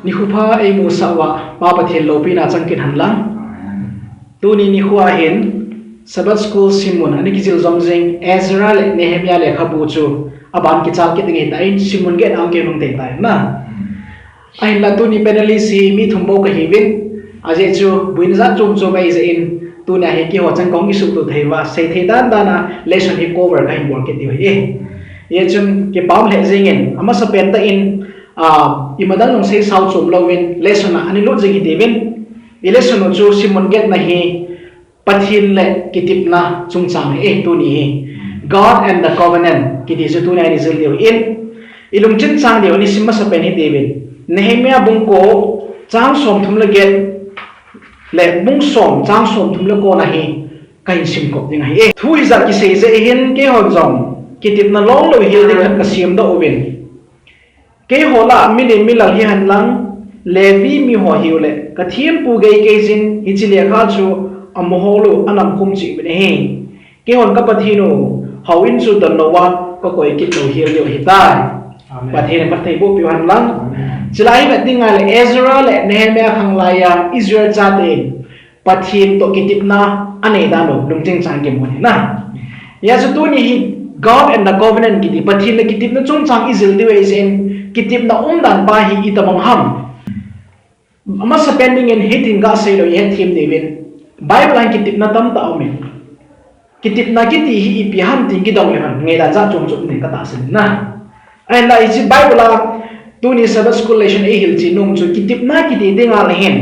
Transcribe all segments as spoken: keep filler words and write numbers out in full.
Nikho pha eimusah uva, Pa Pathen loupina chang kit hen lang. Tuni nikho a hin, Sabbath School simmun, ana kijil jom jing, Ezra le Nehemiah lekhabu chu, aban kichal kit ding ahitan, simmun get a hung kinung tei tai na. Ahinla tuni panelist hi mi thum bou kahiuvin, ajeh chu, buina jat chom chom eijeh in, tuni a hi keiho chang kahung kisuhtoh thei uva, seithei dan dan a lesson hi cover kahin bol kit diu ahi. Hijeh chun, kipa um lheh jengin, amasapen tah in, ah, imadang jong seisao chom louvin, lesson a ana lut jing hitiuvin, i lesson u chu simmun getna hi, Pathen le kitepna chungchang ahi, tuni hi. God and the Covenant, kiti chu tuni a ina jil diu ahin, i lungching chang diu, ana sim masapen hitiuvin. Nehemiah bung ko, chang somthum le get, le bung som, chang somthum le ko na hi, kahin simkop ding ahi. Thu hijat kisei jeh hin, keihon jong, kitepna longlou hel ding khat kasemdoh uvin. Keiho lah a milim milal hihen lang, Levi miho hiu le, kathempu gei kei jin, hiche lekha chu amoho lou, anamkhum cheh uvin ahi. Keihon ka Pathen u, houin chu donlou a, kakoi kit lou hel diu ahitai. Amen. Pathen in phatthei boh peh u hen lang. Amen. Chulai hi vet ding ahile Ezra le Nehemiah khang laiya Israel chaten Pathen toh kitepna anei dan u lungching chang kimu ahi na. Hijeh chun tuni hi God and the Covenant kiti, Pathen le kitepna chungchang ijil diu ahi jeh in, kitepna umdan pa hi itobang ham. Amasapen dingin hitin gasei lou ihet them diuvin. Bible a kitepna tamtah aumin. Kitepna kiti hi ipi ham tin kidong le hen, ngaidan jat chom chom ding katahsan in na. Ahinla hiche Bible a tuni Sabbath School lesson eihil cheh nom chu kitepna kiti ding ahile hin,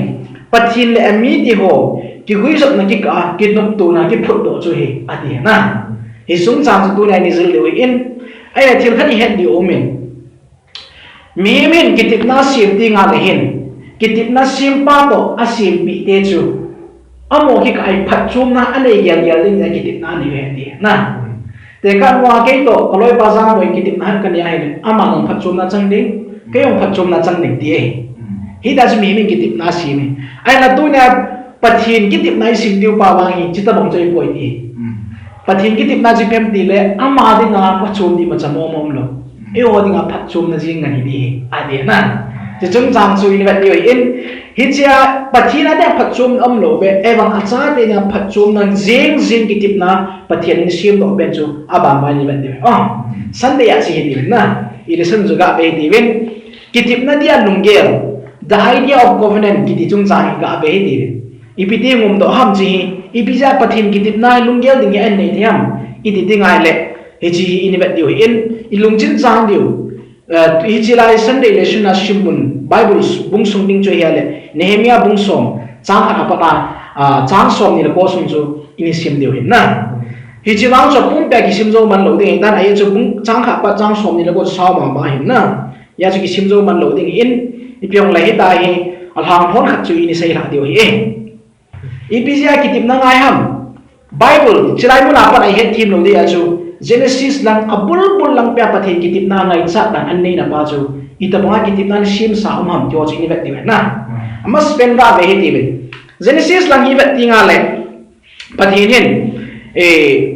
Pathen le ami tiho kiguijopna kikah a kinoptona kiphutdoh chu ahi, ati na. Hiche chungchang chu tuni a ina jil diu ahin, ahinla thil khat ihet diu aumin. Mihem hin kitepna sem ding ahile hin, kitepna sempa toh asempeh te chu, amaho kikah a hi phatchomna anei gel gel ding a kitepna anei u ahi ati na. Tekah nunga kei toh kaloipa Jangboi in kitepna khat kanei ahile, ama jong phatchomna chang ding, kei jong phatchomna chang ding ti ahi. Hitia chu mihem hin kitepna sem ahi. Ahinla tunia Pathen kitepna isem diu pa vang hi, chutobang chu ahipoi ti. Pathen kitepna chu ipi ham itile, ama dinga phatchom ding imacha mong mong umlou. Eiho dinga phatchomna jeng ngen hi ding ahi, ati na. Hiche chungchang chu ina vet diu ahin, hichea Pathen a dinga phatchomna umlou ve, ahivang achate dinga phatchomna jeng jeng kitepna Pathen in asemdoh pen chu abanbana ina vet diu ahi. Ah, Sunday a chu hitiuvin na, i lesson chu gave hitiuvin, kitepna dia lunggel, the idea of covenant kiti chungchang hi gave hitiuvin. Ipi ti hung umdoh ham chu hi, ipi jeh a Pathen kitepna lunggel ding hi ahin nei thei ham, iti ding ahile, hiche hi ina vet diu ahin, i lungching chang diu. Eh, hiche lai Sunday lesson a simmun Bible bung sung ding chu ahile, Nehemiah bung som, chang khat apat a, ah, chang somni le ko sung chu ina sim diu ahi na. Hiche vang chu apumpia kisim jou man lou ding ahitan, ajeh chu bung chang khat apat chang somni le ko chu sao mama ahi na. Hijeh chun kisim jou man lou ding ahin, ipi hung lei hita hi, alhang thon khat chu ina seilhah diu ahi. Ipi jeh a kitepna ngai ham? Bible, chulai mun a pat a ihet them lou ding ahi chu, Genesis lang abul bul lang pia Pathen kitepna ngaichat dan aneina pa chu, itobang a kitepna ana semsa um ham ti ho chu ina vet diu ahi na. Amasapen gave hitiuvin. Genesis lang hi vet ding ahile, Pathen hin, eh,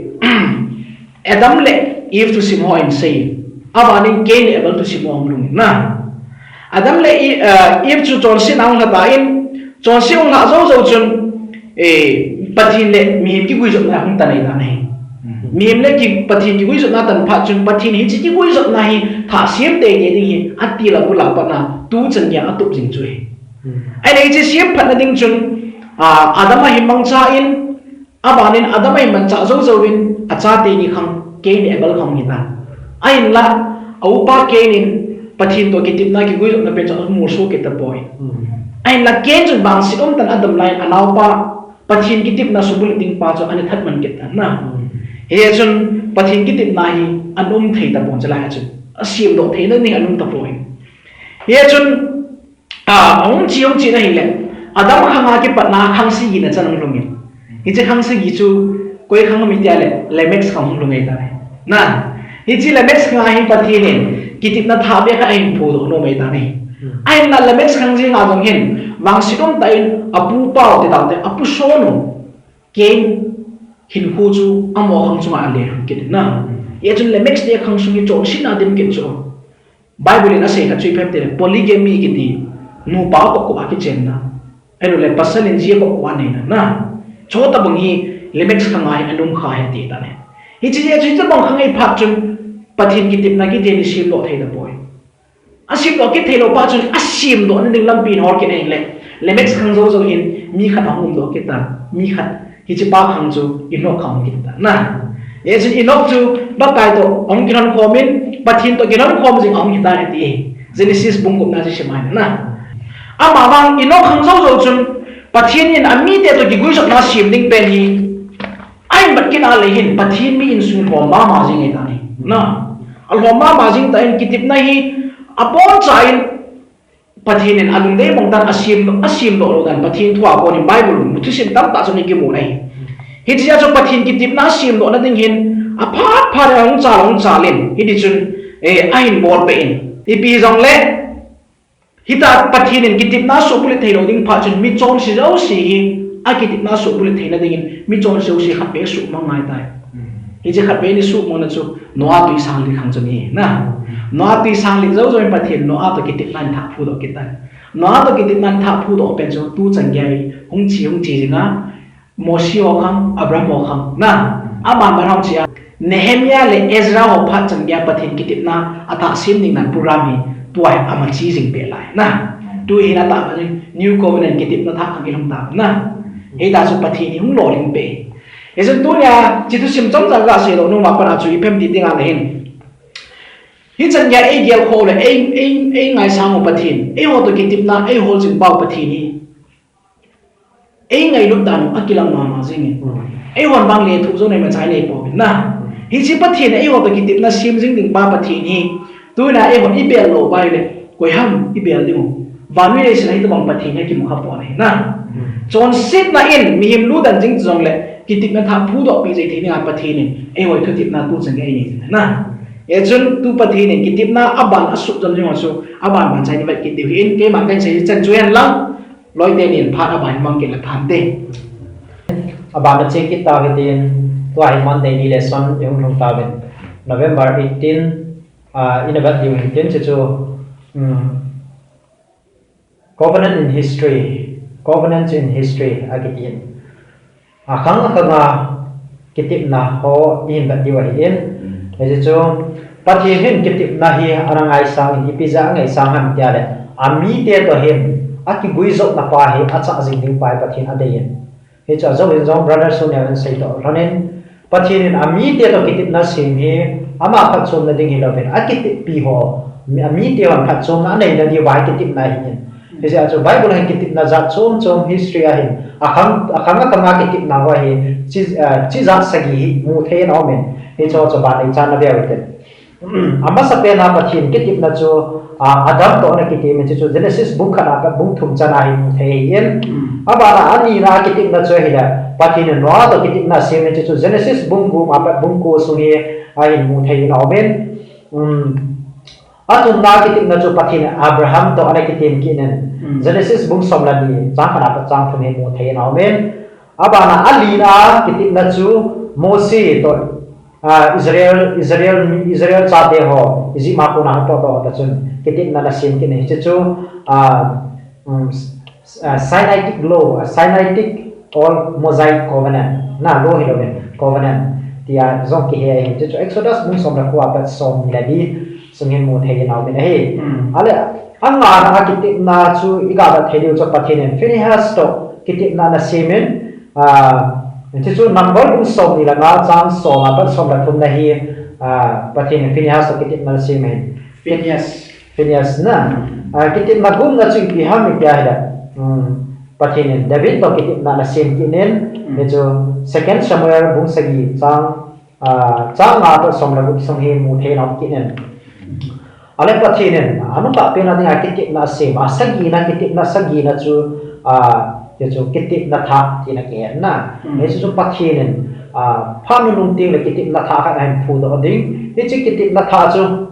Adam le Eve thusim ho ahin seiyin, abanin Cain le Abel thusim ho ahung lhungin na. Adam le E-, eh, Eve chu chonsetna ahung lha tan, chonset ahung lhah jou jou chun, eh, Pathen le mihem kiguijopna ahung tan ahitan ahi. Mihem le ki-, Pathen kiguijopna atan phat chun Pathen hiche kiguijopna hi thah sem teitei ding hi atil a bul a pat na tuchan geiya atup jing chu ahi. Ahile hiche semphatna ding chun, ah, Adam ahin mangcha in, abanin Adam ahin mangcha jou jouvin, achate ni khang, Cain le Abel khang ahitan. Ahinla, a upa Cain in, Pathen toh kitepna kiguijopna pen chu amolso kit tapoi. Ahinla Cain chun vangset umtah in adam laiyin, anaopa, Pathen kitepna subulhit ding pa chu ana that man kit tan na. Hijeh chun, Pathen kitepna hi ana um thei tapon chulai a chun. Asemdoh theina ding ana um tapoi. Hijeh chun, ah, ahung che, ahung che na ahile, Adam khang a kipatna khang sagi na chan ahung lhungin. Hiche khang sagi chu, koi khang ham itile, Lamex khang ahung lhung ahitai. Na, hiche Lamex khang a hi Pathen in, kitepna thahbeh khat ahin phudoh nom ahitai. Ahinla Lamex khang jeng a jong hin, vangset umtah in, apu pau te dau te, apu son u, Cain, hinkho chu, amaho khang chunga alelhun kit na. Hijeh chun Lamex te khang sung hi chonsetna dim kit chu. Bible in asei khat chu ipi ham itile, polygamy kiti, Nupa kokup a kichenna. Ahilouleh pasal in ji kokup a neina. Na. Chutobang hi Lameck khang a hi alungkha ahi ti ta ne. Hiche jeh chun hitabang khang ahi phat chun Pathen kitepna kiti hi semdoh thei tapoi. Asemdoh kit theilou pa chun asemdoh na ding lampi in hol kit ahile, Lameck khang jou jou hin mi khat ahung umdoh kit tan, mi khat, hiche pa khang chu Enoch khang ahung kit tan na. Hijeh chun Enoch chu Pakai toh ahung kilhon khom in, Pathen toh kilhon khom jing ahung hitan ati. Genesis bung gup na chu sim ahi na. Amavang Enoch khang jou jou chun Pathen in amite toh kiguijopna sem ding pen hi ahin vet kit a leh hin Pathen mi insung lhom mama jing ahi tan ahi. Na. Alhom mama jing tan, kitepna hi aboncha in Pathen in alungdei mong tan asem, asemdoh lou dan Pathen thu a kon in Bible thusim tamtah chun ikimu ahi. Hiche jeh chun Pathen kitepna asemdoh na ding hin aphat phat in ahung chal, ahung chal in. Hiti chun, eh, ahin bol peh in. Ipi jongle Hitia Pathen in kitepna suhbulhit theilou ding phat chun michonse jouse hi akitepna suhbulhit theina dingin michonse jouse khatvei suhmang ngai tai. Hiche khatvei in suhmang na chu Noah tui sang li khang chu ahi na. Noah tui sang li jou jou in Pathen Noah toh kitepna in thah phudoh kit tai. Noah toh kitepna in thah phudoh pen chu tuchan gei hung che hung che jing a Mose ho khang, Abraham ho khang, na, aman Abraham chia, Nehemiah le Ezra ho phat chan geiya Pathen kitepna athah sem ding nan program hi tua hi ama che jing peh lai, na. Tu hin atah ma jing New Covenant kitepna thah khang ilhung ta, na. Hita chu Pathen hi hung lolhing peh. Hichun tunia, hiche thusim chomcha kasei lou nom a pat a chu ipi ham ti ding ahile hin. Hichan geiya eigel khou le, ei, ei, eingaisang u Pathen, eiho toh kitepna, eihol jing pau Pathen hi. Eingailut dan u akilang mama jing in. Eihon vang lethuh jou nei machai nei pouvin na. Hiche Pathen eiho toh kitepna sem jing ding pa Pathen hi. Tunia eihon ibel lou pai le, koi ham ibel ding u. Vannoi leiset a hitobang Pathen hi kimu kha pon ahi na. Chonsetna in mihem ludan jing jongle, kitepna thah phudoh peh jeng thei dinga Pathen in eiho thutepna tuchan gei einei jing na. Hichun tu Pathen in kitepna aban asuh jom jing u chu, aban ban chai ni vet kit diu hin, keiman kahin sei chan chu hen lang. Loi teni in phat aban mang kit le phante. Aban a che kit tau hitin, tua hi Monday ni lesson ihung lhung tauvin. November eighteen, ah, ina vet diu hitin, chuchu, um, Covenant in History, Covenants in History, akitin. Akhang akhang a kitepna ho ihin vet diu ahin. Hiche chu Pathen hin kitepna hi ana ngaisang in ipi jeh a angaisang ham tia le, amite toh hin akiguijopna pa hi achah jing ding pa hi Pathen adei in. Hichu ajou in jong Brother Sonia in sei toh lhon in, Pathen in amite toh kitepna sem hi ama phatchomna ding hilouvin, akiteppi ho, mi, amite hon phatchomna aneina diuva hi kitepna ahin. Hijeh a chu Bible a hin kitepna jat chom chom history a hin, akhang, akhang akhang a kitepna ho hi, chi, ah, chi jat sagi hi mu thei in aumin, hichu chu ban nei chan na veu hite. Amasapen a Pathen kitepna chu, ah, Adam toh ana kitep in, chuchu Genesis bung khat a pat bung thum chan a hi mu thei ahin. Aban a anina kitepna chu ahile, Pathen in Noah toh kitepna sem in, chuchu Genesis bung gup a pat bung ko sung hi ahin mu thei in aumin. Um, athumna kitepna chu Pathen in Abraham toh ana kitep kit in. Genesis bung som le ni, chang khat a pat chang thum hi mu thei in aumin. Aban a alina kitepna chu Mose toh, ah, Israel, Israel, Israel chate ho Egypt a kona hung potdoh ta chun kitepna ana sem kit in, hiche chu, ah, um, s-, ah, Sinaitic Law, ah, Sinaitic or Mosaic Covenant, na, law hilouvin, covenant tia jong kihe ahi, hiche chu Exodus bung som le ko a pat som ni le li sung hin mu thei in aumin ahi. Ale, angana kitepna chu iga vet thei diu chu Pathen in Phinehas toh kitepna ana sem in, ah, hiche chu Number bung som ni le nga chang som a pat som le thum na hi, ah, Pathen in Phinehas toh kitepna ana sem in. Phinehas. Phinehas na. Ah, kitepna gupna chu ipi ham iti ahile, um, Pathen in David toh kitepna ana sem kit in, hichu Second Samuel bung sagi chang, ah, chang nga toh som le gup sung hi mu thei in aum kit in. Ale Pathen in, anungah pen a dinga kitepna asem, asagina kitepna, sagina chu, ah, hichu kitepna thah tina kihe na. Hichu chu Pathen in, ah, phat nunung teng le kitepna thah khat ahin phudoh ding. Hiche kitepna thah chu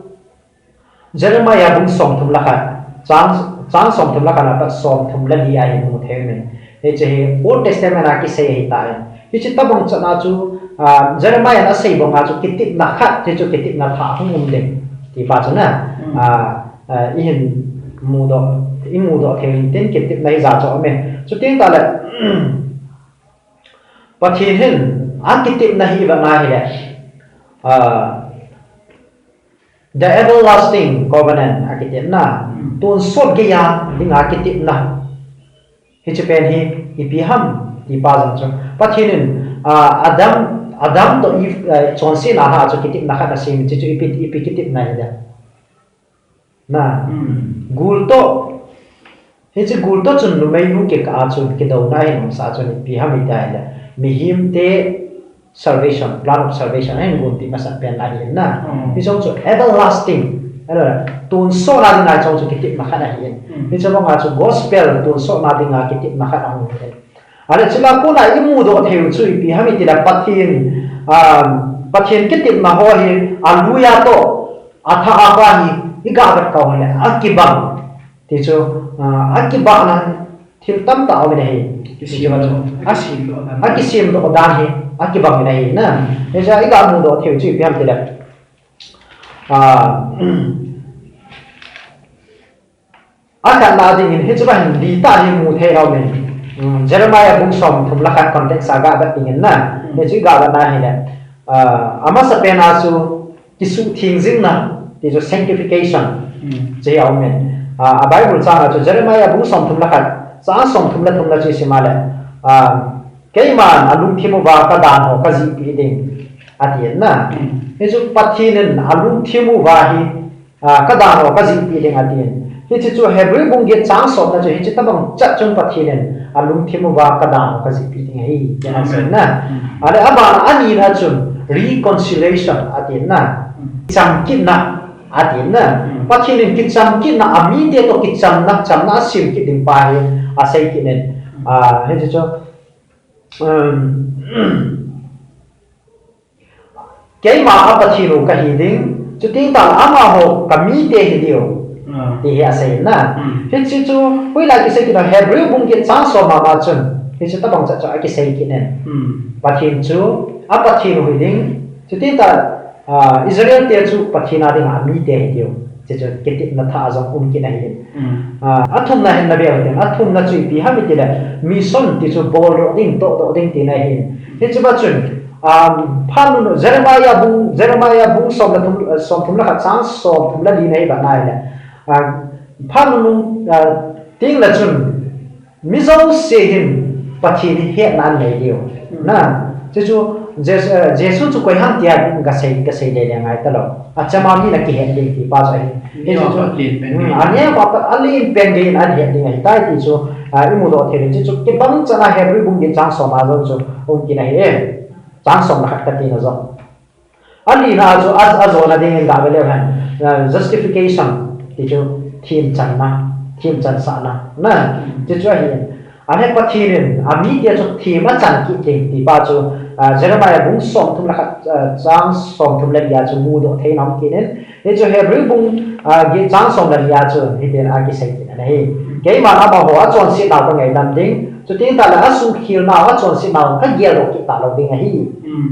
Jeremiah bung som thum le khat, chang, chang som thum le khat a pat som thum le li a hi mu thei in. Hiche hi Old Testament a kisei ahi tan. Hiche tabang chan a chu, ah, Jeremiah in asei bang a chu kitepna khat, hichu kitepna thah hung um ding. Ti pa chu na, ah, ah, ihin mudoh. imudoh thei u hitin, kitepna hi jat chom e. Chuteng tale, Pathen hin akitepna hi ivet na hile, ah, the everlasting covenant akitepna, tonsot geiya dinga kitepna. Hiche pen hi ipi ham ti pa jong chu, Pathen in, ah, Adam, Adam toh Eve, eh, chonsetna a chu kitepna khat asem, hiche chu ipi, ipi kitepna hidem? Na, gul toh, hiche gul toh chun numeinu kikah a chun kidouna ahin umsah a chun ipi ham iti ahile, mihem te salvation, plan of salvation ahin gonpeh masat pen ahi na. Hiche jong chu everlasting, ahilou le, tonsotna dinga hiche jong chu kitepna khat ahi. Hiche banga chu gospel tonsotna dinga kitepna khat ahung hi. Ahile chule kona imudoh thei u chu ipi ham itile Pathen, ah, Pathen kitepna ho hi aluiya toh athah a pat hi iga vet kha u hile akibang. Ti chu, ah, akibahna thil tamtah aum in ahi. Akisemdoh dan. Akisemdoh dan hi akibang in ahi na. Hiche iga mudoh thei u chu ipi ham itile, ah, akhatna dingin hiche bang hin litah hi mu thei lou in. Hmm, Jeremiah bung somthum le khat context a ga vet dingin na. Hiche ga vet na hile, ah, amasapen a chu kisuhtheng jingna, ti chu sanctification. Hiche hi aum in. Ah, a Bible chang a chu Jeremiah bung somthum le khat, chang somthum le thum le chu isim a le, ah, keiman alungthim uva kadan ho kajihpeh ding, ati na. Hichu Pathen in alungthim uva hi, ah, kadan ho kajihpeh ding atin. Hiche chu Hebrew bung get chang somna chu hiche tobang chet chun Pathen in alungthim uva kadan ho kajihpeh ding ahi, tia asei na. Ahile abana anina chun reconciliation atin na. Kichamkitna atin na. Pathen in kichamkitna, amite toh kichamna, chamna asem kit ding pa hi asei kit in. Ah, hiche chu, um, keima a Pathen u kahi ding, chuteng tale amaho kamite hidiu, ti hi asei na. Hiche chu hoilai kisei kit na, Hebrew bung get chang som a ma chun hiche tobang chet chu akisei kit in. Pathen chu a Pathen u hiding, chuteng tale, ah, Israel te chu Pathen a dinga amite hidiu. Hiche chu kitepna thah a jong um kit ahi. Ah, athumna hin na ve u hitin, athumna chu ipi ham itile, mission ti chu boldoh ding, tohdoh ding tina ahi. Hiche bang chun, ah, phat nunung, Jeremiah bung, Jeremiah bung som le thum, eh, somthum le khat chang somthum le li na hi vet na hile, ah, phat nunung, ah, teng le chun, mi jouse hin Pathen hi hetna anei diu. Na, chuchu Jesu, eh, Jesu chu koi ham tia kasei, kasei le le ngai talou. Achama mi nakihet ding ti pa chu ahi. Hichu chu, hmm, aneopa pat alen pen gei in ahet ding ahitai ti chu, ah, imudoh thei in. Chuchu kibang chan a Hebrew bung get chang som a jong chu um kit ahi e. Chang som le khat kati na jong. Alina chu a, ajona dingin ga ve leu hen, ah, justification ti chu themchanna, themchansahna. Na, ti chu ahi. Ahile Pathen in amite chu them achan kit ding ti pa chu, ah, Jeremiah bung somthum le khat, ah, chang somthum le li a chu mudoh thei in aum kit in. Hichu Hebrew bung, ah, get chang som le li a chu hitin akisei kit in ahi. Keiman amaho achonsetnau kangaidam ding, chuteng tale asuhkhelnau, achonsetnau kageldoh kit talou ding ahi,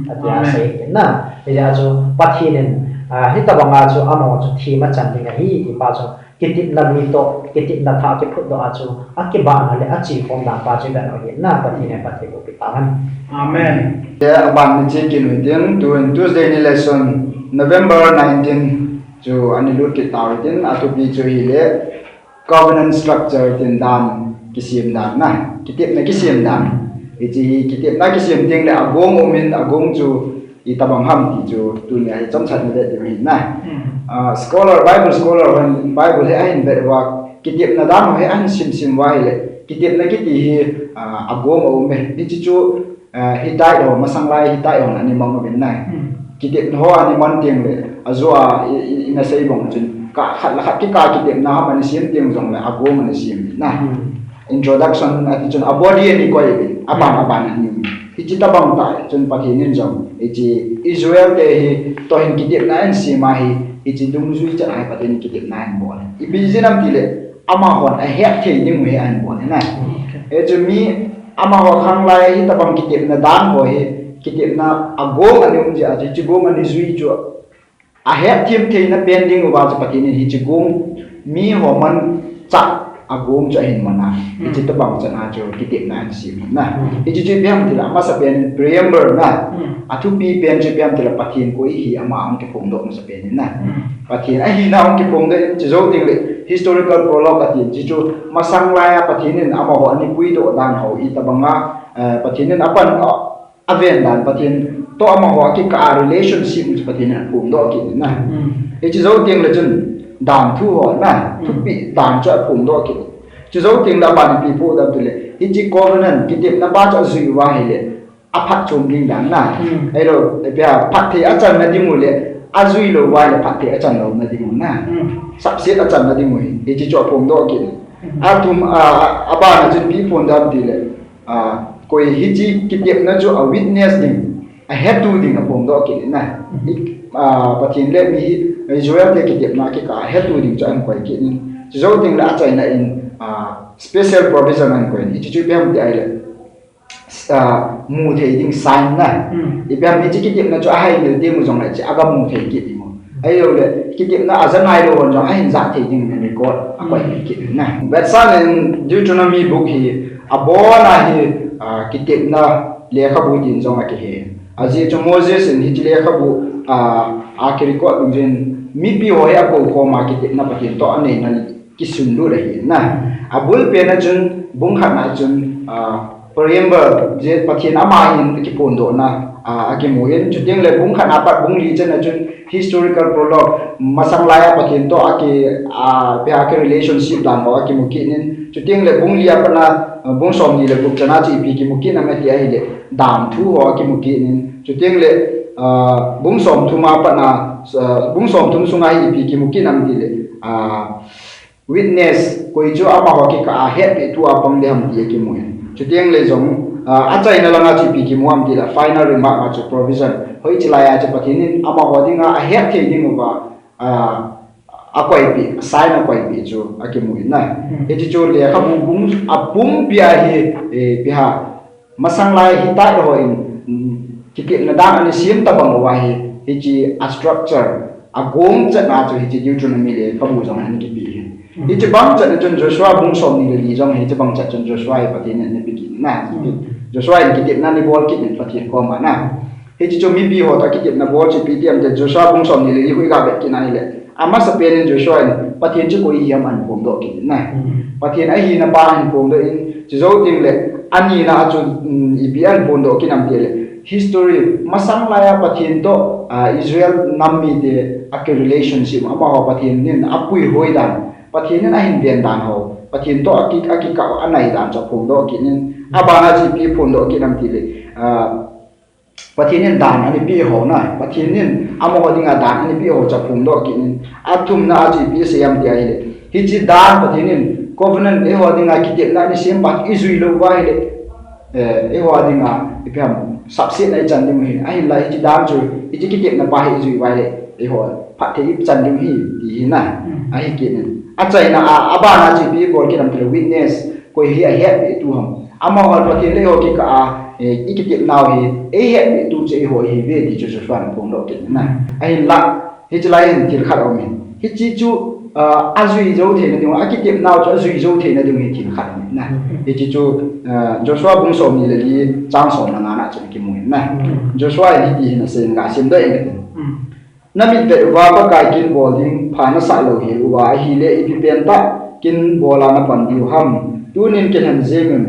ati asei kit na. Hijeh a chu Pathen in, ah, hitobang a chu amaho chu them achan ding ahi ti pa chu kitepna lui toh, kitepna thah kiphutdoh a chu akibahna le achekhom dan pa chu ivet u ahi na. Pathen in phatthei boh peh tahen. Amen. Te aban ni che kit u hitin, tun Tuesday ni lesson, November nineteen chu ana lut kit tau hitin, athupi chu hile, covenant structure tin dan kisem dan na, kitepna kisem dan. Hiche hi kitepna kisem teng le agong um in, agong chu itobang ham ti chu tunia hi chomcha in vet ding ahi na. Ah, scholar, Bible scholar hon Bible hi ahin vet uva, kitepna dan ho hi ahin simsim uva ahile, kitepna kiti hi, ah, agong aum e. Hiche chu Eh, Hittite ho, masang lai Hittite ho ana mang uvin na. Kitepna ho ana mang teng le, ajo a i, i, ina sei bang chun, kah khat le khat kikah kitepna ham ana sem teng jongle, agong ana sem na. Introduction ati chun, abody ana koi uvin, aban aban ana um. Hiche tobang tah chun Pathen in jong, hiche Israel te hi toh hin kitepna ana sem ahi, hiche dungjui chan ahi Pathen in kitepna ana bol. Ipi jeh ham tile, amahon ahet thei ding u hi ana bol na. Hichu mi Amaho khanglai a hitobang kitepna dan ho hi, kitepna agong ana um jeh a chu, hiche gong ana jui chu, ahetthem theina pen ding uva chu Pathen in hiche gong miho manchah agom chu ahin man a. Hmm. Hiche tabang chan a chu kitepna ahin sem na. Hmm. Hiche chu ipi ham tile, amasapen in preamble na. Hmm. Athupi pen chu ipi ham tile, Pathen koi hi ama ahung kiphongdoh masapen in na. Hmm. Pathen ahina ahung kiphongdoh in, chujou tengle historical prologue atin, hiche chu masang laiya Pathen in amaho ana puidoh dan ho, itobang a, eh, Pathen in apan, a, aven dan, Pathen toh amaho akikah a relationship chu Pathen in aphongdoh kit in na. Hmm. Hiche jou tengle chun dan thu ho na, Hmm. thupi dan chu aphongdoh kit. Chujou tengle aban ipi aphongdoh tile, hiche covenant kitepna pa chu ajui uva ahile, aphatchom ding dan na. Hmm. Ahilou, ipi ham, phatthei achanna ding u le, ajui lou uva ahile phatthei achan louna ding u na. Hmm. Sapset achanna ding u hi, hiche chu aphongdoh kit. Hmm. Athum, a, a, abana chun ipi aphongdoh ham tile, a, koi hiche kitepna chu a witness ding, ahetu ding aphongdoh kit in na. Hmm. I, a, Pathen le mi hi, Israel te kitepna kikah a ahetu ding chu ahin koi kit in. Chujou tengle achaina in, a, special provision ahin koi in. Hiche chu ipi ham ti ahile, a, mu thei ding sign na. Hmm. Ipi ham, hiche kitepna chu ahaimil teng u jongle hiche aga mu thei kit ding u. Ahilouleh, kitepna aja nailou hon jong ahin jah thei ding in record akoi kit in na. Vetsahnan Deuteronomy book hi, abona hi, a, kitepna lekhabu tin jong akihe. Ajeh chu Moses in hiche lekhabu, a, akirecord dungjuiyin mipi ho hi akou khom a kitepna Pathen toh aneina kisunlut ahi na. Abul pen a chun, bung khat na chun, a, preamble, je Pathen ama hin kiphondohna, a, akimu in. Chuteng le bung khat na pat bung li chan a chun historical prologue, masang laiya Pathen toh aki, a, ipi ham, aki relationship dan ho akimu kit in. Chuteng le bung li a pat na, a, bung somni le gup chan a chu ipi kimu kit nam ati ahile, dan thu ho akimu kit in. Chuteng le, a, bung somthum a pat na, a, bung somthum sunga hi ipi kimu kit nam tile, a, witness, koi chu amaho kikah a hetpeh tu a pang ding ham ti akimu in. Chuteng le jong, a, achaina langa chu ipi kimu ham tile, final remark a chu provision. Hoiche laiya chu Pathen in amaho dinga ahet thei ding uva, a, akoipeh, sign akoipeh chu akimu in na. Hmm. Hiche chu lekhabu bung apumpi a hi, e, ipi ham, masang lai hitia ho in, mm, kitepna dan ana sem tobang uva hi, hiche a structure, agom chan a chu hiche Deuteronomy lekhabu jong ana kipe hi. Hmm. Hiche bang chan a chun Joshua bung somni le li jong hiche bang chan chun Joshua hi Pathen in ana pe kit na. Hmm. Joshua in kitepna ana bol kit in Pathen koma na. Hiche chu mipi ho toh kitepna bol chu ipi ti ham tile Joshua bung somni le li khu iga vet kit na ahile, amasapen in Joshua in Pathen chu koi hi ham ahin phongdoh kit in na. Hmm. Pathen ahina pa ahin phongdoh in, chujou tengle anina a chu, um, ipi ahin phongdoh kit nam tile, history, masang laiya Pathen toh, a, Israel nam mite aki relationship, amaho Pathen in apuihoi dan, Pathen in ahin ven dan ho, Pathen toh aki, akikah anai dan chu aphongdoh kit in, abana chu ipi aphongdoh kit nam tile, a, Pathen in dan ana pe ho na, Pathen in amaho dinga dan ana pe ho chu aphongdoh kit in, athumna a chu ipi asei ham ti ahile, hiche dan Pathen in covenant eiho dinga kitepna ana sem pa ijui lou uva ahile, eh, eiho dinga ipi ham, sapsetna ichan ding u ahi, ahinla hiche dan chu, hiche kitepna pa hi ijui uva ahile, eiho phatthei ichan ding u ahi, ti hi na, Hmm. ahi kit in. Achaina a, abana chu ipi bol kit nam tile witness, koi hi ahetpeh tu ham. Amaho Pathen le eiho kikah a, eh, ikitepnau hi, eihetpeh tu chu eiho ihiuve ti chu Joshua in aphongdoh kit na. Ahinla, hiche lai hin thil khat aum in. Hiche chu, ah, ajui jou theina ding, akitepnau chu ajui jou theina ding hi thil khat aum in na. Hiche chu, ah, Joshua bung somni le li chang som le nga na chun kimu in na. Joshua in hiti hin asei in ga simdoh inge. Namit vet uva Pakai kin bol ding pha nasah louhel uva ahile ipi pentah kin bol a napan diu ham? Tunin kihen jeng un,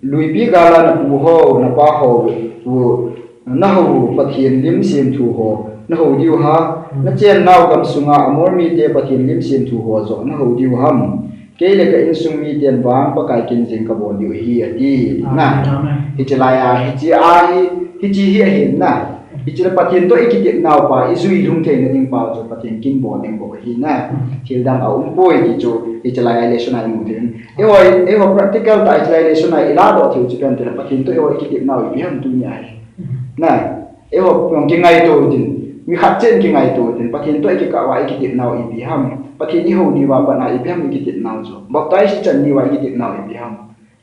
luipi gal a napu ho, napa ho, u, nahou u Pathen lim semthu ho, nahou diu ha, nachennau gam sunga Amor mite Pathen lim semthu ho joh nahou diu ham? Kei le ka insung miten vang Pakai kin jeng kabol diu ahi, ati. Amen. Na. Amen. Hiche laiya, hiche a hi, hiche hi ahin na. Hiche le Pathen toh ikitepnau pa, ijui lhung theina ding pa chu Pathen kin bol ding bou ahi na. Thil dang aumpoi ti chu, hiche laiya lesson a imu thei. Eiho, eiho practical tah hiche laiya lesson a iladoh thei u chu ipi ham tile Pathen toh eiho ikitepnau ipi ham tunia hi. Na. Eiho jong kingaito utin, mi khat cheh in kingaito utin, Pathen toh ikikah uva ikitepnau ipi ham? Pathen ihou ni uva pat a ipi ham ikitepnau chu? Baptize ichan ni uva ikitepnau ipi ham?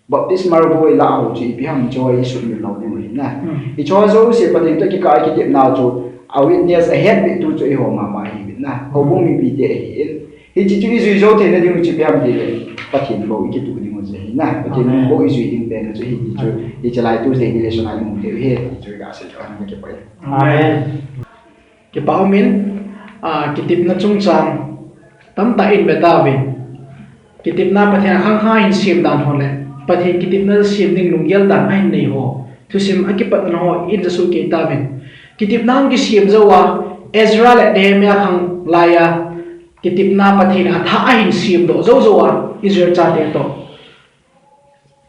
Baptismal bu ilah ho chu ipi ham? Chu isumil lou ding u ahi na. Hmm. Hicheho jouse Pathen toh ikikah ikitepnau chu, a witness ahetpeh tu chu eiho mama ahiuvin na. Houbung mipite ahin. Hiche chu i jui jou theina ding chu ipi ham itile, Pathen bou i kituh ding u chu ahi na. Pathen Amen. Bou i jui ding pen chu hiche chu, hiche lai Tuesday ni lesson a i mu thei u ahi ti chu ka sei chu ahi, ka kipah e. Amen. Kipah umin, ah, kitepna chungchang tamtah in ve tauvin. Kitepna Pathen a khang khang in sem dan ho le, Pathen kitepna sem ding lunggel dan ahin nei ho, thusim a kipatna ho in ja soh kei tauvin. Kitepna hung kisem jou a, Ezra le Nehemiah khang lai a, kitepna Pathen in athah a ahin semdoh jou jou a, Israel chate toh.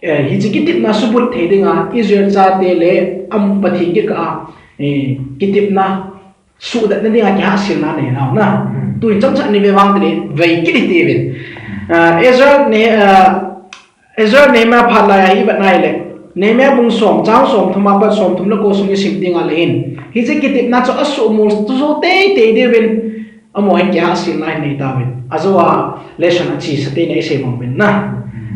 Eh, hiche kitepna subut thei dinga, Israel chate le amu Pathen kikah a, eh, kitepna suhdatna dinga kihahselna nei nau na. Hmm. Tuin chomcha ni ve vang tile, vei kit hite uvin. Ah, Ezra ne, ah, Ezra Nehemiah phat lai a hi vet nai le. Nehemiah bung som, chang somthum a pat somthum le ko sung i sim ding a le hin. Hiche kitepna chu asuhmol chu teitei diuvin. Amaho hin kihahselna ahin nei tauvin. Ajou a lesson achesa teni i sei mang uvin na.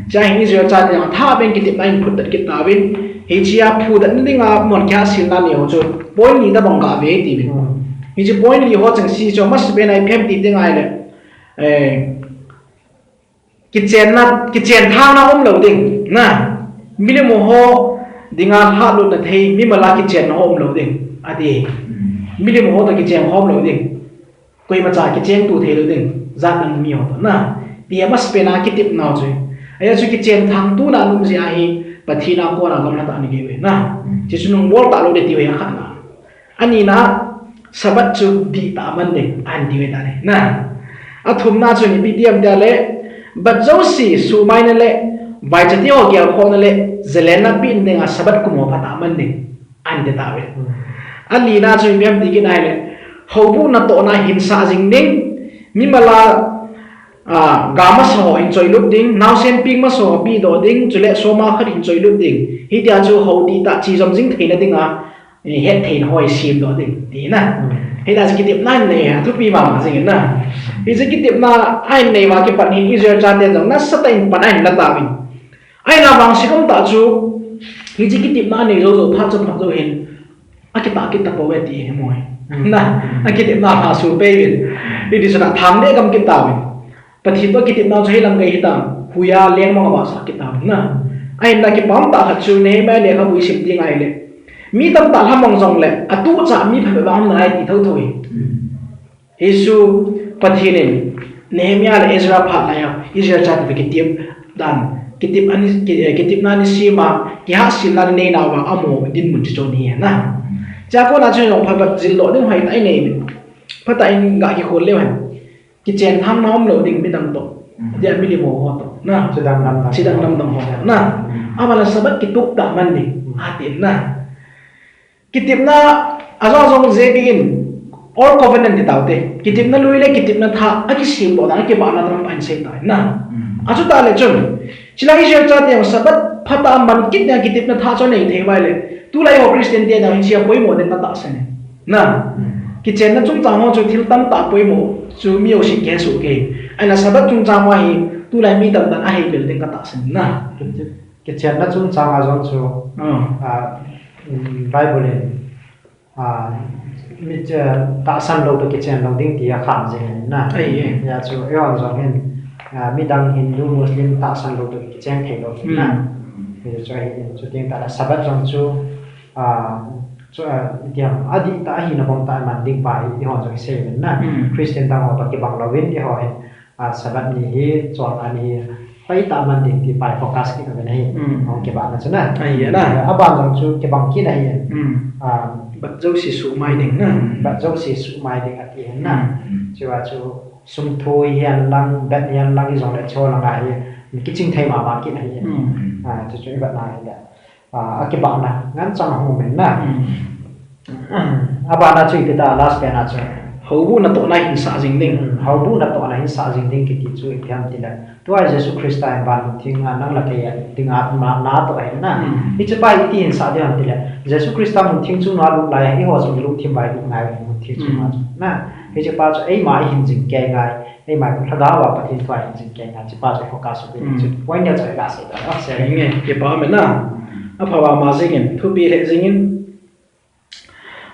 Chua hin Israel chate athah beh in kitepna ahin phutdoh kit tauvin. Hichea phutdohna dinga amahon kihahselna nei ho chu point li tobang gave tiuvin. Hmm. Hiche point li ho chengse chu amasapen a ipi ham iti ngai le. Eh, Kichenna, kichen thangna umlou ding, na. Milim ho dinga lhahlutna thei, mimal a kichenna ho umlou ding, ati. Milim ho toh kichen ho umlou ding. Koimacha kichengtu theilou ding, jat dang mi ho toh, na. Ti amasapen a kitepna u chu. Ajeh chu kichen thangtuna um jeh a hi, Pathen a kona gamla tah ana gei u ahi, na. Hiche chu nungbol talou ding ti u ahi khatna. Anina, Sabbath chu dihtah a man ding, ahin ti u ahitai. Na. Athumna chu ipi ti ham itile, bat jouse suhmaina le, vaichate ho gelkhohna le, jalenna pehna dinga Sabbath kum ho phatah a man ding, ahin ti tauve. Alina chu ipi ham ti kit nai le, houbung natohna hinsah jing ding, mimal a, ah, ga masa ho hin choilut ding, naosen peng masa ho pehdoh ding, chule soma khat hin choilut ding. Hitia chu hou dihtah chejom jing theina dinga, Eh, hettheina ho hi semdoh ding, tina. Hmm. Hitia chu kitepna ahin nei, athupi mama jing in na. Hiche kitepna ahin nei uva kipat hin Israel chate jong nasatah in pan ahin la tauvin. Ahinla vangset umtah chu, hiche kitepna anei jou jou, phat chomkhat jou hin, akitah kit tapouve ti hi mu e. Hmm. Na, akitepna lhahsam pei uvin. Hiti chun athang deh gam kit tauvin. Pathen toh kitepna chu hilang gei hitam, huiya lengmong a vahsah kit tam na. Ahinla kipah tah khat chu Nehemiah lekhabu i sim ding ahile. Mi tamtah lhamong jongle, atuhcha mi phabep vang um nalai ti thotho ahi. Hichu Pathen in Nehemiah le Ezra phat laiya, Israel chate kitep dan, kitep ani, ki-, eh, kitepna ana sem a, kihahselna ana nei nauva, amaho dinmun chu chon hi na. Chua kona chu jong phabep jildoh ding hoitah i nei. Phatah in ga kikhol leu hen. Kichen thangna umlou ding midang toh. Mm. Tia milim ho toh. Na. Chidang lamdang. Chidang lamdang ho. Na. Mm. Ahinla Sabbath kitup tah man ding. Mm. Atin na. Kitepna ajong jong J B in Old Covenant ti taute. Kitepna lui le kitepna thah akisemdoh dan akibahna tamtah in sei tai na. Mm. Achutah le chun. Chulai Israel chate jong Sabbath phatah a man kit ding a kitepna thah chu anei thei uva ahile. Tulai ho Christian te jong hiche a poimo ding katahsan e. Na, kichenna chungchang ho chu thil tamtah poimo chu mi jousen kihe soh kei. Ahinla Sabbath chungchang ho hi tulai mi tamtah in ahei bel ding katahsan na. Kichenna chungchang a jong chu, ah, Bible in, ah, mi, eh, tahsan lou toh kichen lou ding ti akham jing in na. Ahi e. Hijeh chun eihon jong hin, ah, midang Hindu, Muslim tahsan lou toh kicheng thei lou na. Hijeh chun ahi in, chuteng tahle Sabbath jong chu, ah, Chu, ah, itiam, adihtah ahina bang tah a man ding pa hi, eihon jong isei uvin na. Mm. Christian dang ho toh kibang louvin, eiho hin, ah, Sabbath ni hi, chon ani hi, hoitah a man ding ti pa hi focus kit uvin ahi. Mm. Hung kibahna chu na. Ahi na. Ah, aban jong chu kibang kit ahi. Mm. Ah, bat jouse suhmai ding na. Bat jouse suhmai ding ati hin na. Mm. Chua chu sum thu hihen lang, bat hihen lang, hijongle chu langa hi, kiching thei mama kit ahi. Mm. Ah, chu chu ibat na hi le. Ah, akibahna, nganchang ahung umin na. Mm. Abana chu ipi ta, last pen a chu. Houbung natohna hinsah jing ding. Mm, houbung natohna hinsah jing ding kiti chu ipi ham tile. Tua Jesu Christa in van muntheng a nang le kei dinga na, natoh ahi na. Mm. Hiche pa iti hinsah ding ham tile. Jesu Christa muntheng chunga alut laiya, eiho jong ilungthim uva ilut ngai muntheng chunga chu. Mm. Na, hiche pa chu eima ihin jing kei ngai. Eima lhagao a Pathen thu a ihin jing kei ngai, hiche pa chu focus u, mm, chu point neo chu iga sei ta, ah, sei. Nge, kipa um e na. Apha mama jing in, thupi lheh jing in.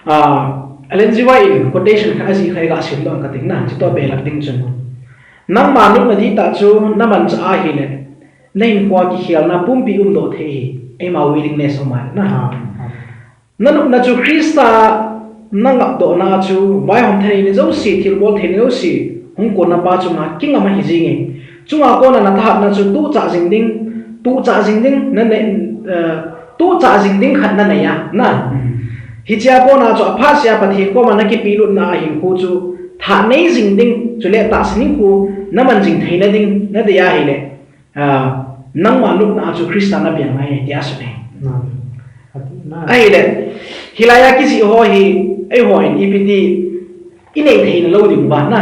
Ah, Ellen G. White in quotation khat ajih khat iga sim doh kate na, chutoh belap ding chun. Nangma nopna dihtah chu namanchah ahile, nahinkhoa kikhelna pumpi umdoh thei hi, eima willingness um ahile na. Nanopna chu Christa nangapdohna chu vaihom thaneina jouse, thilbol theina jouse, hung konna pa chunga kingam ahi jinge. Chunga kona nathahatna chu tuhchah jing ding, tuhchah jing ding, nanei, eh, tuhchah jing ding khat nanei a, na. Hichea kona chu aphatsea Pathen koma nakipelutna a hinkho chu thahnei jing ding, chule tahsan hinkho naman jing theina ding nadei ahile, nangma nopna chu Christa napeng ngai, tia asei e. Ahile, hilaiya kijih ho hi, eihon ipi ti inei theina lou diu va na.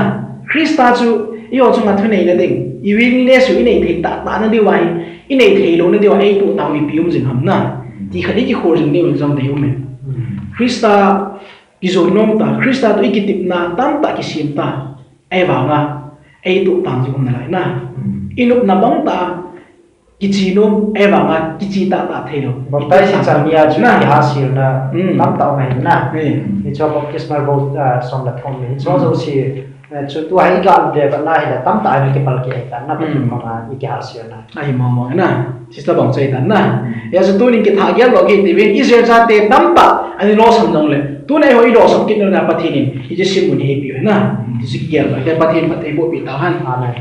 Christa chu eiho chunga thuneina ding, i willingness chu inei thei tahtah nadiu ahi, inei thei louna diu a eitoh tau ipi um jing ham na, ti khat ikikhol jing diu jong dei um e. Christa kijon nom ta, Christa toh ikitepna tamtah kisem ta, ahivanga eitoh tang jing um nalai na. Inopna bang tah kiche nom, ahivanga kiche tahtah theilou. Baptize chan nia chu kihaselna tamtah um ahi na. Hiche baptismal vow, ah, som le thum hi. Hiche jouse, eh, chu tua hi iga vetna hile tamtah a kipalkeh ahitan na, Pathen manga ikihaselna. Ahi mong mong na. Sister bang chu ahitan na. Hijeh chun tunin kithah gel lou kit uvin, Israel chate tamtah ana losam jongle, tuna eiho ilosam kit na Pathen in hiche simmun hi eipeh u ahi na. Hiche kigel lou, Pathen phatthei boh peh tahen. Amen.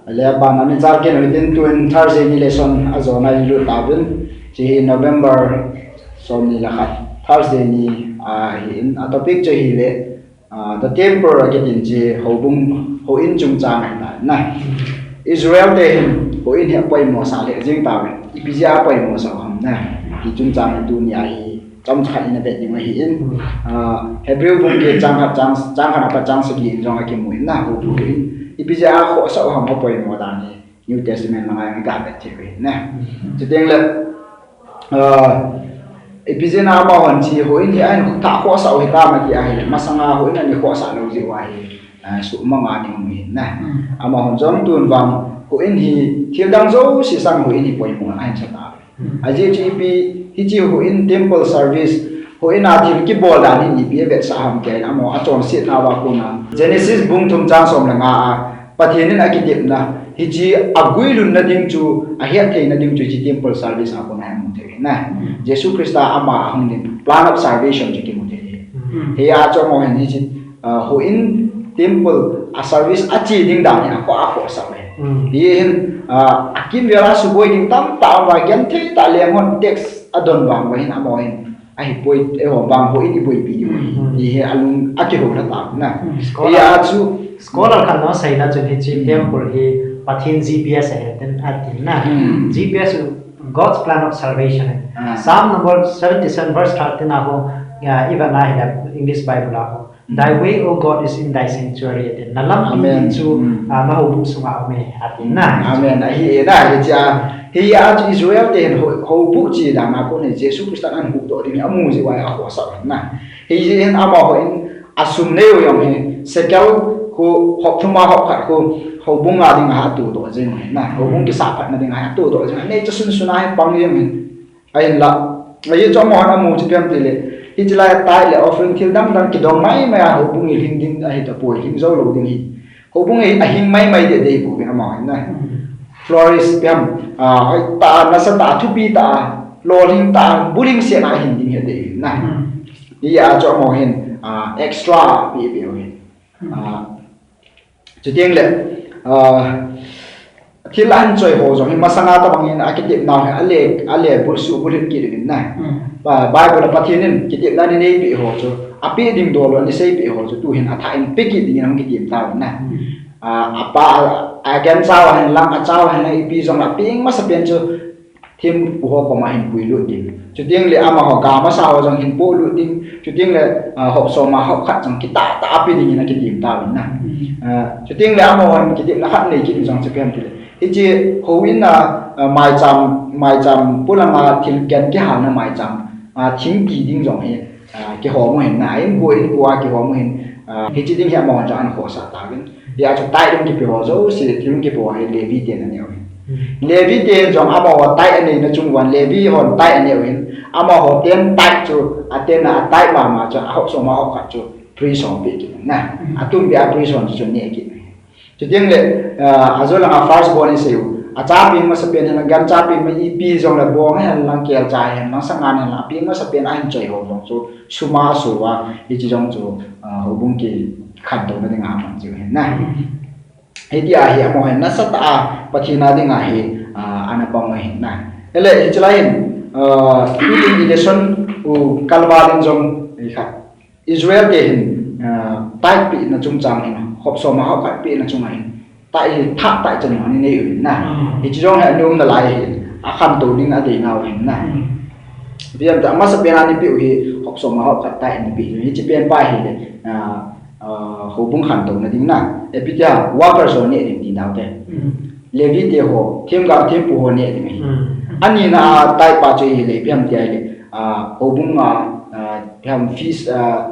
Ale, abana ni cha kit uhitin, tun Thursday ni lesson ajona ilut tauvin. Hiche hi November somni le khat, Thursday ni ahin, a topic chu ahile, ah, the temple akitin chu houbung, houin chungchang ahitan na. Israel te hin houin hi apoimo sah lheh jeng tauve. Ipi jeh a apoimo sah u ham na, ti chungchang hi tunia hi chomcha khat ina vet ding ahin, ah, Hebrew bung get chang khat, chang, chang khat apat chang sagi in jong akimu in na, houin ipi jeh a khohsah u ham apoimo dan hi New Testament langa jong iga vet thei u ahi na. Chuteng le, ah, ipi jeh a amahon hiche houin hi ahin thah khohsah u hitam ati ahile, masanga houin ana khohsah lou jeh uva hi, ah, suhmang a ding um ahi na. Amahon jong tun vang houin hi thil dang jouse sang houin hi poimo ahin sa tauve. Ajeh chu ipi, hiche houin temple service, houin a thil kibol dan hi ipi avetsah ham tia, amaho achonsetna uva kona Genesis bung thum chang som le nga a Pathen in akitepna, hiche aguilhunna ding chu, ahet theina ding chu hiche temple service a kona imu thei u ahi na. Jesu Christa ama ahung ding, plan of salvation chu kimu thei u ahi. Hia chu amaho hin hiche, ah, houin temple a service ache ding dan hi akhoh, akhohsah u ahi. Hiche hin, ah, akimvel a suboi ding tamtah um uva, genthei tah leng hon text adon vang uva hin amaho hin, ahipoi, eiho vang houin iboipi diu ahi, ti hi alung akihou lha tauve na. Hia chu scholar khat in aseina chun hiche temple hi Pathen G P S ahi tin atin na. G P S, God's plan of salvation. Psalm number seventy-seven verse thirteen a ho, ah, ivet na hile English Bible a ho, "Thy way, O God, is in thy sanctuary," atin. Nalampi chu, ah, nahoubung sunga aume, atin na. Amen. Ahi e na, hiche a, hia chu Israel te hin hou, houbuh che dan a kon hi Jesu Christa in ahuhdoh ding amu jeh uva akhohsah u ahi na. Hijeh hin amahon asum nei u jong hi, shekel khu hop thum a hop khat khu, houbung a dinga atohdoh jeng u ahi na. Houbung kisahphatna dinga atohdoh jeng u ahi. Anei chu sunsun a hi pang jeng u ahi. Ahinla, ajeh chu amahon amu chu ipi ham itile, hiche lai a tithe le offering thil dang dang kidong maimai a houbung hi lhing ding ahitapoi, lhing jou lou ding ahi. Houbung hi ahing maimai deh deh ahipoi, amahon na. Flourish ipi ham, ah, hoitah a, nasatah a, thupi tah a, lolhing tah a, bulhingset a hing ding ahi deh ahi na. Hia chu amahon, ah, extra peh peh u ahi. Ah, Chuteng le, ah, thil ahin choi ho jong hi masanga tabang in akitepna ho hi ale, ale bulsuh bulhit kit uvin na. Ba, Bible a Pathen in kitepna ana neipeh ho chu, apeh ding dol lou ana seipeh ho chu, tuhin athah in pe kit dingin ahung kitem tauvin na. Ah, apa, a, agancha uva hin lang, acha uva hin lang, ipi jong apeng masapen chu, thempu ho koma hin puilut ding. Chuteng le amaho ga masa ho jong hin pohlut ding. Chuteng le, ah, hop som a hop khat jong kitah tah a pe dingin akitem tauvin na. Ah, chuteng le amahon kitepna khat nei kit jong chu ipi ham itile, hiche houin a, ah, maicham, maicham polanga thil gan kihalna maicham, ah, thing ti ding jong hi, ah, kihom u ahin na, inko inko a kihom u ahin, ah, hiche ding hi amahon jong ana khohsah tauvin. Hia chu tithe ding kipe ho jouse, thil ding kipe ho hi Levi ten anei u ahi. Levi ten jong amaho tithe aneina chung uva, Levi hon tithe anei u ahin, amaho ten tithe chu, atenna a tithe mama chu, ahop som a hop khat chu, Priest hon pe kit na. Atum pia priest hon chu ne kit. Chuteng le, ah, ajo langa first born isei u. Achapen masapen hen lang, ganchapen ma ipi jong le bong hen lang, kelcha hen lang, sangan hen lang, apen masapen ahin choi ho jong chu sum a so a, hiche jong chu, ah, houbung kikhantouna dinga aman jiu hen na. Hitia hi amaho hin nasatah a Pathen a dinga hi, ah, ana pang u ahin na. Ele hiche lai hin, ah, tuin lesson u kalval in jong hi kha. Israel te hin, ah, tithe pehna chungchang hin, khop som a hao khat pehna chunga hin, tithe hi tha tithe chan ho ani nei u hin na. Hiche jong hi ani umna lai hin, akhantou ding adei nau hin na. Ipi ham tia, amasapen a ani peh u hi, khop som a hao khat tithe ani peh u. Hiche pen pa hi le, ah, ah, houbung khantouna ding na. Ipi tia, workers ho ne ding ti dau te. Levi te ho, themgao thempu ho ne ding ahi. Anina a tithe pa chu hi le, ipi ham tia le, ah, houbung a, ah, ipi ham feast, ah,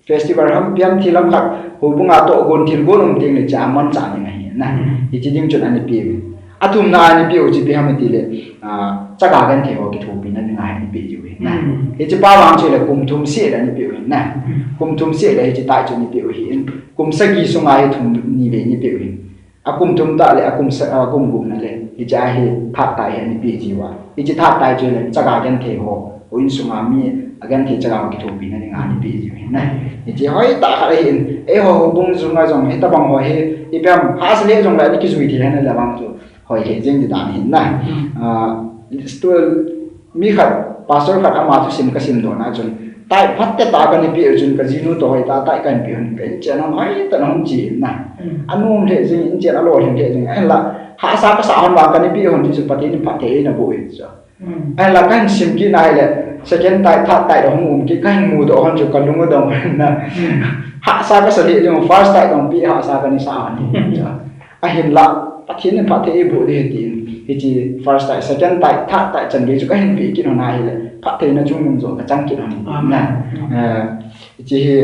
festival ham, ipi ham thil ham khat, houbung a tohgon thilgon um teng le cha amanchah ding ahi na. Hiche ding chun ani peh u. Athumna ani peh u chu ipi ham iti le, ah, chaga genthei ho kithopina dinga hi ani peh u ahi na. Hiche pa vang chu le kum thum seh le ani peh u ahi na. Kum thum seh le hiche tithe chu ani peh u ahin. Kum sagi sunga hi thum ni vei ani peh u ahin. Akum thum tah le akum sa-, akum gup na le, hiche a hi third tithe hi ani pe jiu a. Hiche third tithe chu le chaga genthei ho, houin sunga mi agenthei chaga ho kithopina dinga ani pe jiu ahi na. Hiche hoitah khat ahin, eiho houbung sunga jong hitabang ho hi, ipi ham hahsa le jong le ani kijui thei hen le vang chu, hoi lheh jeng ding dan ahi na. Ah, Mi khat, pastor khat ama thusim kasim doh na chun, tithe phatecha kani peh u chun kajinu toh hoitah tithe kahin peh u hin, ka inchen hon hoitah in ahung che in na. Anom lheh jeng, inchen alolhing lheh jeng. Ahinla, hahsa kasah hon vang kani peh u hon ti chu Pathen in phatthei eina boh in chu. Ahinla, kahin sim kit na hile, second tithe, third tithe ahung um kit, kahin mudoh hon chu kalung adong hon na. Hahsa kasa lheh jeng, first tithe dong peh hahsa kani sa hon ti chu. Ahinla, Pathen in phatthei eiboh ding ahi tin, hiche first tithe, second tithe, third tithe chan gei chu kahin peh kit hon ahile, phattheina chungnung joh kachang kit hon na. Eh, hiche hi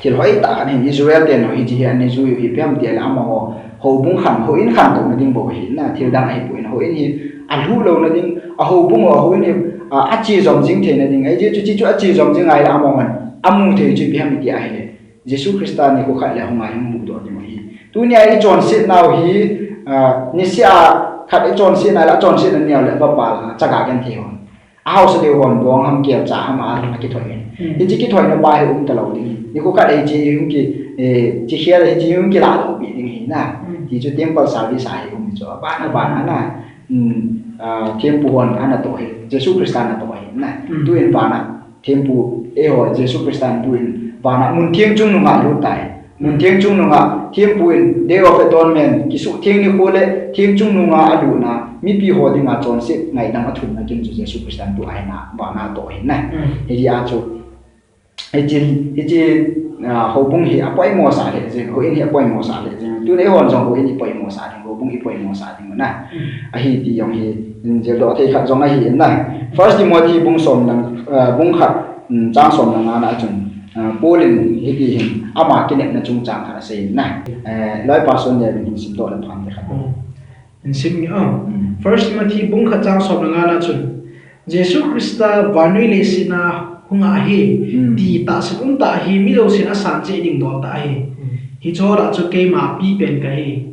thil hoitah khat ahin, Israel ten hiche hi ana jui u hi ipi ham tia le amaho, houbung khan, houin khantouna ding bou ahi na, thil dang ahipoi, houin hi alhuh louna ding, ahoubung, ahouin hi, a, ache jom jing theina ding, ajeh chu hiche chu ache jom jing ahile amahon amu thei chu ipi ham iti ahile, Jesu Christa nikho khat le hunga hung mudoh ding ahi. Tunia ichonset nau hi, ah, niseh a khat ichonset nau le, achonsetna neo le vapal a chaga genthei hon, ahaosa deu hon bong ham kelcha ham a akithoi in. Hiche kithoina pa hi umtalou ding ahi. Nikho khat le hiche hung ki, eh, hiche khel hiche hung kilah lou pi ding ahi na. Hiche chu temple service a hi um chu. Abana, abana na. Hmm, ah, thempu hon ana toh hi. Jesu Christa ana toh hi na. Tuin vana thempu, eiho, Jesu Christa in tuin vana mun theng chungnunga alut tai. Mun theng chungnunga thempu in Day of Atonement, kisuhtheng nikho le theng chungnunga alutna, mipi ho dinga chonset ngaidam athumna kin chu Jesu Christa in tua hina vana toh hin na. Hiche a chu, hiche, hiche, ah, houbung hi apoimo sah lheh jeng, houin hi apoimo sah lheh jeng. Tun eihon jong houin ipoimo sah ding, houbung ipoimo sah ding na. Ahi ti jong hi, in jildoh thei khat jong ahi in na. First Timothy bung som le, ah, bung khat, um, chang som le nga na chun, ah, Paul in hiti hin ama kinepna chungchang khat asei in na. Eh, loi pastor ne hin simdoh le phan te khat. In sim nge, ah. First Timothy bung khat chang som le nga na chun, Jesu Christa vannoi leiset a hung ahi, ti tahsan umtah hi mi jousen asan cheh ding dol tah ahi. Hiche lah chu keima apipen kahi.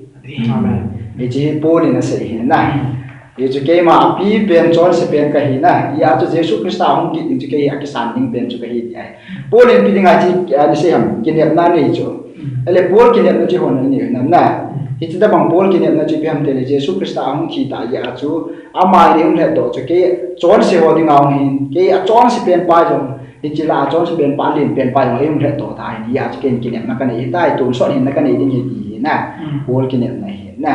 Amen. Hiche hi Paul in asei hi na. Hichu keima apipen chonsepen kahi na. Hia chu Jesu Christa ahung kit ding chu kei akisan ding pen chu kahi ti ahi. Paul in ipi dinga hiche, ah, ana sei ham, kinepna nei chu. Ahile Paul kinepna chu hon anei u hinam na. Hiche tabang Paul kinepna chu ipi ham tile Jesu Christa ahung thi tah jeh a chu ama in eihung lhatdoh chu kei chonse ho dinga hung hin, kei achonsepen pa jong, hiche lah a chonsepen pa, alenpen pa jong eihung lhatdoh ta hin, hia chu ken kinepna kanei tai, tonsot hinna kanei ding ahi ti hi na. Paul kinepna ahi na.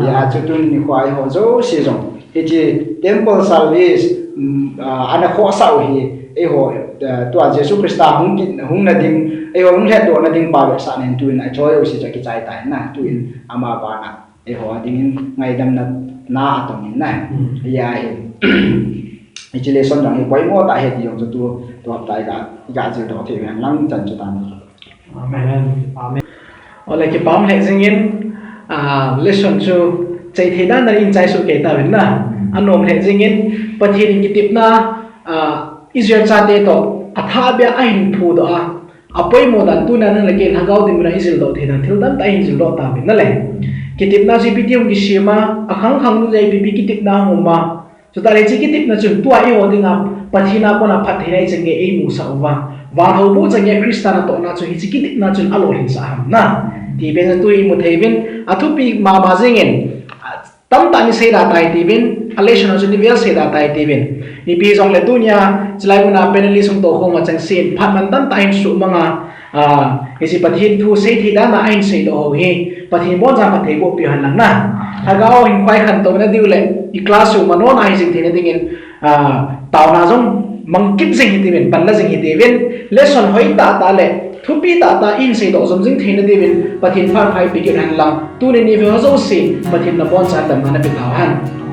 Hia chu tun nikho a eiho jouse jong hiche temple service, um, ah, ana khohsah u hi, eiho, ah, tua Jesu Christa hung kit, hungna ding, eiho hung lhatdohna ding pa vetsahna in tuin eiho jouse chu akichai tai na, tuin ama vana eiho dingin ngaidamna na atong in na. Hia hi, hiche lesson jong hi poimo tah ahi ti jong chu tu, tu hapta iga, iga jildoh thei u hen lang chan chu tan. Amen. Amen. Ole, kipah lheh jengin, ah, lesson chu chai thei dan in chai soh kei tauvin na. Anom lheh jengin, Pathen in kitepna, ah, Israel chate toh athah beh a ahin phudoh a, apoimo dan tuna nang le kei lhagao ding muna ijil doh thei dan thil tamtah ihin jil doh tauvin nale. Kitepna chu ipi ti hung kisem a, akhang khang nu jeh a ipi ipi kitepna hung um a. Chutah le hiche kitepna chun tua eiho dinga Pathen a kona phattheina ichan gei eimusah uva, van houbuh chan gei Christa natohna chu hiche kitepna chun alolhinsah ham na. Ti pen chu tu imu thei uvin, athupi mama jingin, tamtah ni seida tai tiuvin, a lesson chu ni vel seida tai tiuvin. Ipi jongle tunia, chulai muna panelist hung tohkhom a chengse in, phat man tamtah hin suhmang a, ah, hiche Pathen thu seithei dan a ahin seidoh ho hi, Pathen boncha phatthei boh peh hen lang na. Lhagao hin khoi khantouna diu le, i class u manon a hijing theina dingin, ah, taona jong mang kit jing hitiuvin, panla jing hitiuvin, lesson hoi tahtah le, thupi tahtah ihin seidoh jom jing theina diuvin, Pathen phat pha eipeh kit hen lang, tuni ni vei ho jouse, Pathen naboncha damna napeh tauhen.